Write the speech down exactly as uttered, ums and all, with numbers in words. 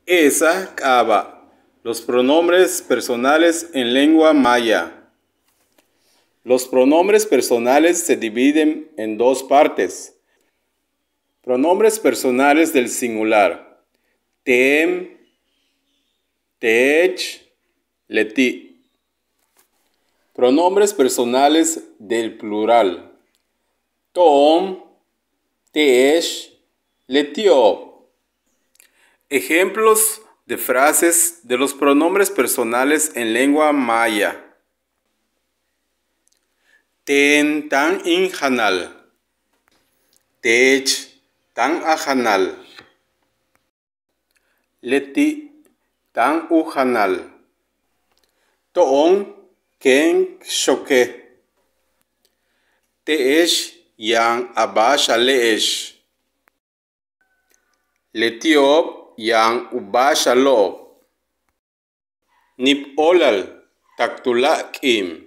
E'esa' k'aaba', los pronombres personales en lengua maya. Los pronombres personales se dividen en dos partes. Pronombres personales del singular. Te'em, teech, leti'. Pronombres personales del plural. To'on, te'ex, leti'ob. Ejemplos de frases de los pronombres personales en lengua maya. Teen táan in janal. Teech táan a janal. Leti' táan u janal. To'on kéen k xokej. Te'ex yaan a ba'axale'ex. Leti'ob yaan u ba'axalo'ob. Nip óolal tak tuláak' k'iin.